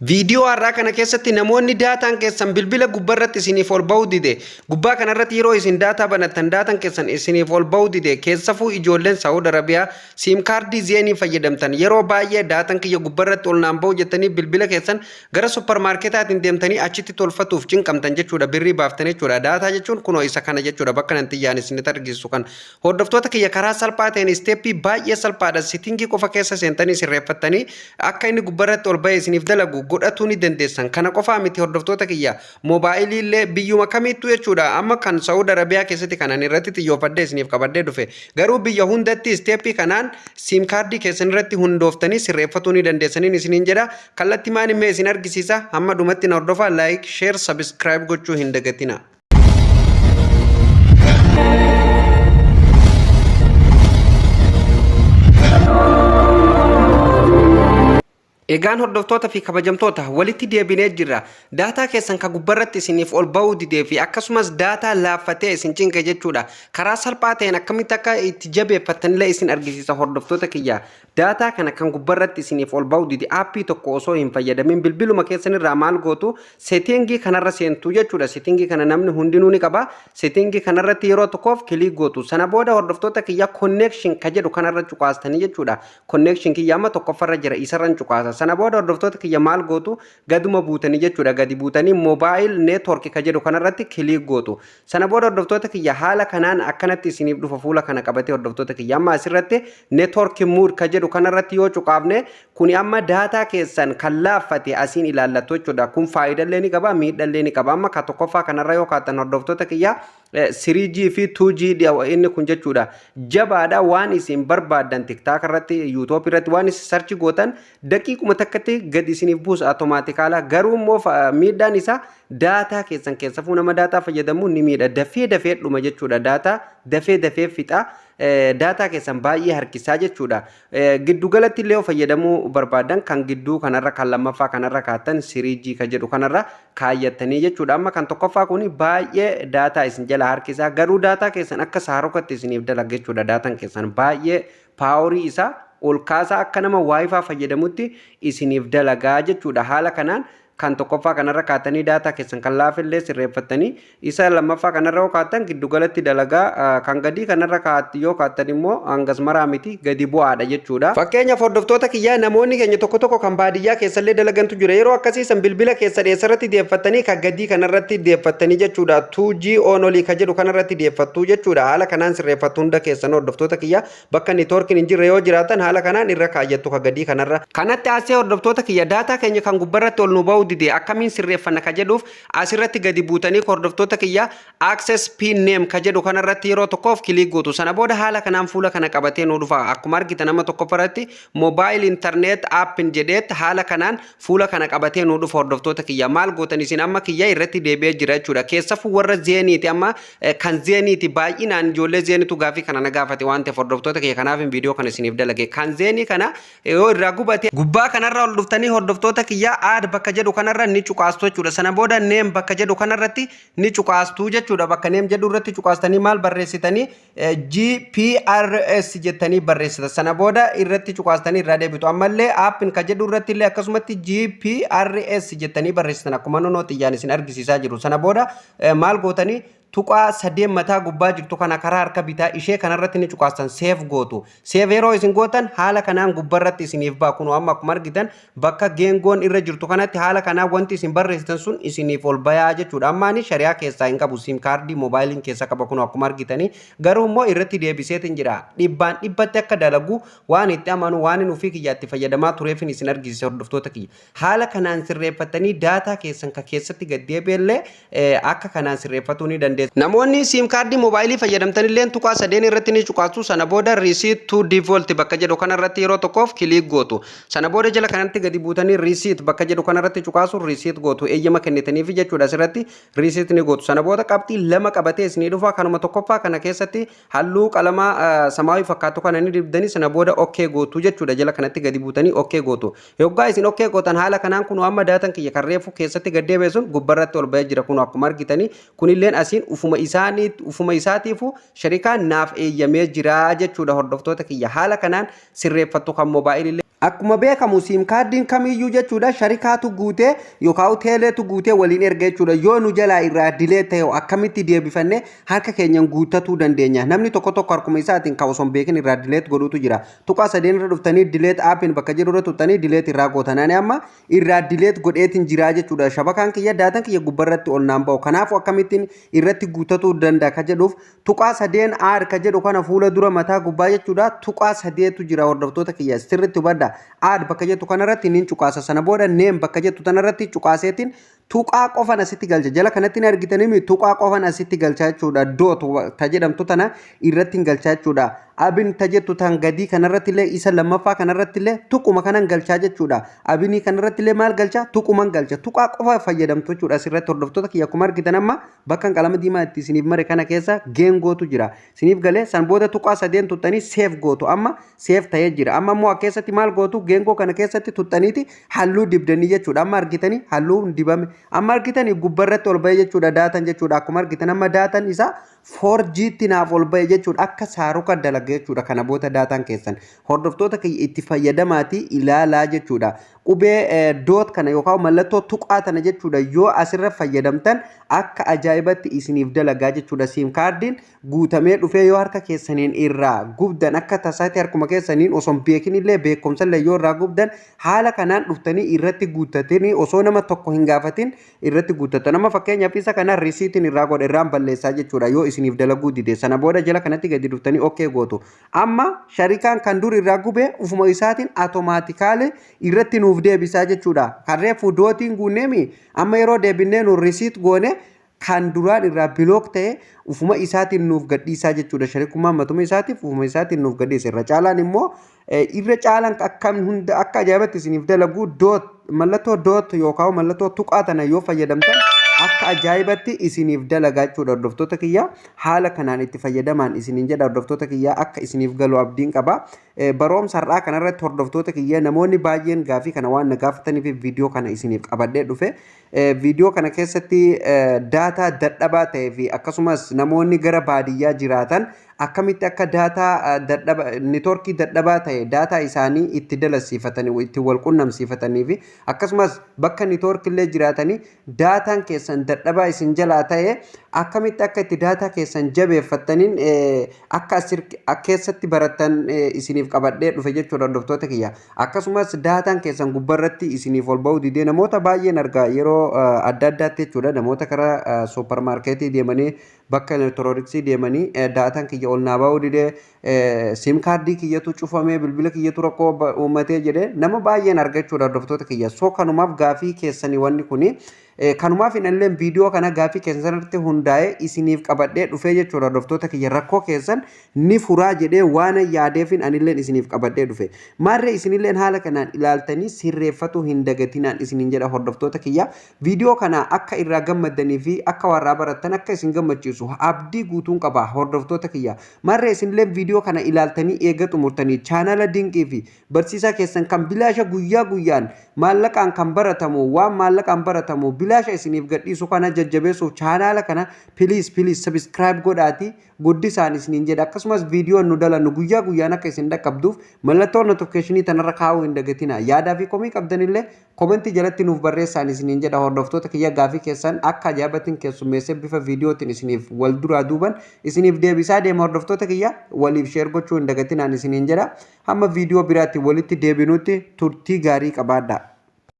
Viidiyoo har'aa kana keessatti namoonni daataan keessan bilbila gubbarratti isiniif ol ba'uu dide, gubbaa kanarratti yeroo isin daataa banattan daataan keessan isiniif ol ba'uu dide, keessafuu ijoolleen Saawud Arabiyaa SIM kaardii Zeenii fayyadamtan yeroo baay'ee daataan kiyya gubbarratti ol naan ba'u jettanii bilbila keessan gara supparmaarketaatiin deemtanii achitti tolfatuuf cinqamtan jechuudha, birrii baaftan jechuudha. Daataa jechuun kunoo isa kana jechuudha, bakka nan xiyyaan isinitti argisiisu kan. Hordoftoota kiyya, karaa salphaa ta'een, isteeppii baay'ee salphaadha, setting qofa keessa seentanii sirreeffattanii akka inni gubbarratti ol bahee isiniif dalagu godhatuu ni dandeessan. Kana qofaa miti, hordoftoota kiyya, moobaayilii illee biyyuma kamiittuu jechuudha. Amma kan Saa'ud Arabiyaa keessatti kanan irratti xiyyoofadhee isiniif qabadhee dhufe. Garuu biyya hundatti isteeppii kanaan SIM kaardii keessan irratti hundooftanii sirreeffatuu ni dandeessaniin isiniin jedha. Kallattii maan immoo isin argisiisa. Hamma dhumatti na hordofaa, like, share, subscribe gochuu hin dagatina. Egaan hordoftoota fi kabajamtoota, walitti deebinee jirra. Daataa keessan ka gubbarratti isiniif ol ba'uu didee fi akkasumas daataa laaffatee isin cinqe jechuudha. Karaa salphaa ta'een akkamitti akka itti jabeeffattanillee isin argisiisa, hordoftoota kiyya. Daataa kana kan gubbarratti isiniif ol ba'uu dide aappii tokko osoo hin fayyadamin bilbiluma keessan irraa maal gootu? Setting kanarra seentu jechuudha. Setting kana namni hundinuu ni qaba. Setting kanarratti yeroo tokkoof click gootu. Sana booda, hordoftoota kiyya, connection ka jedhu kanarra cuqaastanii jechuudha. Connection kiyya amma tokkoffarra jira, isarran cuqaasa. Sana booda, hordoftoota kiyya, maal gootu? Gaduma buutanii jechuudha. Gadi buutanii mobile network ka jedhu kanarratti click gootu. Sana booda, hordoftoota kiyya, haala kanaan akkanatti isiniif dhufa fuula kana qabatee. Hordoftoota kiyya, amma asirratti network mode ka jedhu kanarratti yoo cuqaafne, kuni amma daataa keessan kan laaffate asiin ilaallattu jechuudha. Kun faayidallee ni qaba, miidhallee ni qaba. Amma ka tokkoffaa kanarra yoo kaatan, hordoftoota kiyya, 3G fi 2G inni kun jechuudha. Jabaadha, waan isin barbaaddan TikTok irratti, YouTube irratti waan isin search gootan daqiiquma takkatti gadi isiniif buusa automaatikaalaa. Garuu immoo miidhaan isaa daataa keessan, keessafuu nama daataa fayyadamu ni miidha. Dafee dafee dhuma jechuudha. Daataa dafee dafee fixa. Daataa keessan baay'ee harkisaa jechuudha. Giddugalatti illee yoo fayyadamuu barbaadan, kan gidduu kanarra, kan lammaffaa kanarra kaattan, 3G kan jedhu kanarra kaayyattanii jechuudha. Amma kan tokkoffaa kun baay'ee daataa isin jala harkisaa, garuu daataa keessan akka saarokatti isiniif dalaga jechuudha. Daataan keessan baay'ee paaworii isaa ol kaasaa akka nama WiFi fayyadamutti isiniif dalagaa jechuudha. Haala kanaan kan tokkoffaa kanarra kaatanii daataa keessan kan laafillee sirreeffattanii, isa lammaffaa kanarra yoo kaattan giddugalatti dalagaa, kan gadii kanarra kaatti yoo kaattan immoo hangas maraa miti, gadi bu'aadha jechuudha. Fakkeenyaaf, hordoftoota kiyyaa, namoonni keenya tokko tokko kan baadiyyaa keessallee dalagantu jira. Yeroo akkasii san bilbila keessa dheessarratti deeffattanii kan gadii kanarratti deeffattanii jechuudha. 2G only ka jedhu kanarratti deeffattu jechuudha. Haala kanaan sirreeffattu hunda keessan, hordoftoota kiyyaa, bakka neetwoorkiin hin jirre yoo jiraatan haala kanaan irra kaayyattu ka gadii kanarra. Kanatti asee, hordoftoota kiyya, daataa keenya kan gubbarratti ol nu ba'uu dide akkamiin sirreeffanna ka jedhuuf, asirratti gadi buutanii, hordoftoota kiyya, access pin name ka jedhu kanarratti yeroo tokkoof click gootu. Sana booda haala kanaan fuula kana qabatee nu dhufa. Akkuma argitan nama tokkoffarratti mobile internet app jedheet haala kanaan fuula kana qabatee nu dhufa. Hordoftoota kiyya, maal gootan isin? Amma kiyya irratti deebi'ee jira jechuudha. Keessafuu warra Zeeniiti, amma kan Zeeniiti baay'inaan ijoollee Zeenitu gaafii kana na gaafate waan ta'eef, hordoftoota kiyya, kanaaf viidiyoo kana isiniif dalage. Kan Zeenii kana yoo irraa gubate, gubbaa kanarra ol dhuftanii, hordoftoota kiyya, add bakka jedhu kanarra ni cuqaastu jechuudha. Sana booda name bakka jedhu kanarratti ni cuqaastu jechuudha. Bakka name jedhu irratti cuqaastanii maal barreessitanii? GPRS jettanii barreessita. Sana booda irratti cuqaastanii irraa deebitu. Ammallee aappiin ka jedhu irratti illee akkasumatti GPRS jettanii barreessitan, akkuma nunoo xiyyaan isin argisiisaa jiru. Sana booda maal gootanii? Tuqaa sadeen mataa gubbaa jirtu kana karaa harka bitaa ishee kanarratti ni cuqaastan, save gootu. Save yeroo isin gootan haala kanaan gubbarratti isiniif ba'a. Kunoo amma akkuma argitan bakka geengoon irra jirtu kanatti haala kanaan wanti isin barreessitan sun isiniif ol bayaa jechuudha. Amma ani shari'aa keessaa hin qabu, SIM kaardii moobaayiliin keessa qaba kunoo akkuma argitanii, garuu immoo irratti deebiseetiin jira. Dhibbaan dhibbatti akka dalagu waan itti amanu, waan hin ofii kiyyaatti fayyadamaa tureefin isin argisiise, hordoftoota kiyya. Haala kanaan sirreeffattanii daataa keessan ka keessatti gad deebi'ellee akka kanaan sirreeffatuu ni dandeessu. Namoonni SIM kaardii moobaayilii fayyadamtan illee tuqaa sadeen irratti ni cuqaastu. Sana booda reset to default bakka jedhu kanarratti yeroo tokkoof click gootu. Sana booda jala kanatti gadi buutanii reset bakka jedhu kanarratti cuqaasu, reset gootu. Eeyyama kennitaniif jechuudha, asirratti reset ni gootu. Sana booda qabxii lama qabatee isinii dhufa. Kanuma tokkoffaa kana keessatti halluu qalamaa samaawii fakkaatu kana ni dibdanii, sana booda okay gootu jechuudha. Jala kanatti gadi buutanii okay gootu. Yoggaa isin okay gootan, haala kanaan kun amma daatan kiyya kan reefu keessatti gad deebi'e sun gubbarratti ol ba'ee jira. Kun akkuma argitanii kunilleen asiin ufuma isaanii ufuma isaatiifu sharikaan naaf eeyyamee jira jechuudha, hordoftoota kiyya. Haala kanaan sirreeffattu kan moobaayilii. Akkuma beekamu SIM cardiin kamiyyuu jechuudha sharikaatu guutee yookaan teeleetu guutee waliin erga jechuudha. Yoo nu jalaa irraa delete ta'e, akkamitti deebifannee harka keenyaan guuttatuu dandeenya? Namni tokko tokko harkuma isaatiin kan osoo hin beekin irraa delete godhutu jira. Tuqaa sadeen irra dhuftanii delete appiin bakka jedhu irra tuqxanii delete irraa gootan. Ani amma irraa delete godheetiin jira jechuudha. Shabakaan kiyya, daataan kiyya gubbarratti ol naan ba'u. Kanaafuu akkamittiin irratti guuttatuu danda'a ka jedhuuf, tuqaa sadeen add ka jedhu kana fuula dura mataa gubbaa jechuudha. Tuqaa sadeetu jira, hordoftoota kiyya, sirriitti hubadha. Add bakka jettu kanarratti nin cuqaasa. Sana booda name bakka jettu tanarratti cuqaaseetiin tuqaa qofan asitti galcha. Jala kanatti ni argitanii, tuqaa qofan asitti galcha jechuudha. Dot ta jedhamtu tana irratti hin galcha jechuudha. Abin ta jettu tan gadii kanarratti illee, isa lammaffaa kanarratti illee tuquma kanan galchaa jechuudha. Abinii kanarratti illee maal galcha? Tuquman galcha. Tuqaa qofa fayyadamtu jechuudha asirratti, hordoftoota kiyya. Akkuma argitan amma bakka qalama diimaa itti isiniif mare kana keessa geengootu jira. Isiniif galee? San booda tuqaa sadeen tuqxanii save gootu. Amma save ta'ee jira. Amma immoo keessatti maal gootu? Geengoo kana keessatti tuqxaniiti halluu dibdanii jechuudha. Amma argitanii, halluu dibame. Amma argitanii, gubbarratti ol ba'e jechuudha daataan jechuudha. Akkuma argitan amma daataan isaa 4G tti naaf ol ba'e jechuudha. Akka saaruka dalaga jechuudha. Kana booda daataan keessan, hordoftoota kiyya, itti fayyadamaatii ilaalaa jechuudha. Qubee dot kana yookaan mallattoo tuqaa tana jechuudha, yoo asirra fayyadamtan akka ajaa'ibatti isiniif dalagaa jechuudha. SIM cardiin guutamee dhufee yoo harka keessaniin irraa gubdan, akka tasaatti harkuma keessaniin osoo hin beekin illee, beekumsa illee yoo irraa gubdan, haala kanaan dhuftanii irratti guuttatanii osoo nama tokko hin gaafatin irratti guuttatan. Amma fakkeenyaaf isa kana resetiin irraa godha, irraan balleessaa jechuudha yoo isiniif dalaguu dide. Sana booda jala kanatti gadi dhuftanii okay gootu. Amma sharikaan kan dur irraa gube ufuma isaatiin automatically irratti nuuf deebisaa jechuudha. Kan reefu dotiin guunneemi, amma yeroo deebinnee nu reset goone, kan duraan irraa block ta'e ufuma isaatiin nuuf gadhiisaa jechuudha. Sharikummaan matuma isaatiif ufuma isaatiin nuuf gadhiisa. Irra caalaan immoo, irra caalaan akkam hunda akka ajaa'ibatti isiniif dalagu dot, mallattoo dot yookaan mallattoo tuqaa tana yoo fayyadamtan akka ajaa'ibatti isiniif dalagaa jechuudha, hordoftoota kiyya. Haala kanaan itti fayyadamaan isiniin jedha, hordoftoota kiyya, akka isiniif galu abdiin qaba. Baroomsa har'aa kanarratti, hordoftoota kiyya, namoonni baay'een gaafii kana waan na gaafataniif viidiyoo kana isiniif qabadhee dhufe. Viidiyoo kana keessatti daataa dadhabaa ta'ee fi akkasumas namoonni gara baadiyyaa jiraatan akkamitti akka daataa dadhaba, networkii dadhabaa ta'e daataa isaanii itti dalasiifatanii, itti wal qunnamsiifatanii fi akkasumas bakka networkii illee jiraatanii daataan keessan dadhabaa isin jalaa ta'e akkamitti akka itti daataa keessan jabeeffattaniin akka keessatti barattan isiniif qabadhee dhufe jechuudha, hordoftoota kiyya. Akkasumas daataan keessan gubbarratti isiniif ol ba'uu didee namoota baay'een argaa yeroo adda addaatti jechuudha. Namoota karaa suuparmaarkeetii deemanii, bakka elektirooniksii deemanii, daataan kiyya ol naa ba'uu didee, SIM cardii kiyyatu cufamee, bilbila kiyyatu rakkoo uummatee jedhee nama baay'een argachuudha, hordoftoota kiyya. So kanumaaf gaafii keessanii wanni kuni, kanumaaf hin illee viidiyoo kana gaafii keessan irratti hundaa'ee isiniif qabadhee dhufee jechuudha, hordoftoota kiyya. Rakkoo keessan ni furaa jedhee waan yaadeefin anilleen isiniif qabadhee dhufe. Maarree isinilleen haala kanaan ilaaltanii sirreeffatu hin dagatinaan isiniin jedha, hordoftoota kiyya. Viidiyoo kana akka irraa gammaddanii fi akka warraa barattan, akka isin gammachiisu abdii guutuun qaba, hordoftoota kiyya. Maarree isinilleen viidiyoo kana ilaaltanii eega xumurtanii chaanala dinqii fi barsiisaa keessan kan bilaasha guyyaa guyyaan maallaqaan kan baratamu, waan maallaqaan baratamu bilaasha isiniif gadhiisu kana jajjabeessuuf chaanaala kana please, please subscribe godhaati guddisaan isiniin jedha. Akkasumas viidiyoon nu dalannu guyyaa guyyaan akka isin dhaqqabduuf mallattoo notificationii tanarra kaa'uu hin dagatina. Yaadaa fi komii qabdanillee commentii jalatti nuuf barreessaan isiniin jedha, hordoftoota kiyya. Gaafii keessan akka ajaa'ibatiin keessummeessee bifa viidiyootiin isiniif wal duraa duuban isiniif deebisaa deema, hordoftoota kiyya. Waliif share gochuu hin dagatinaan isiniin jedha. Hamma viidiyoo biraatti walitti deebinutti turtii gaarii qabaadhaa.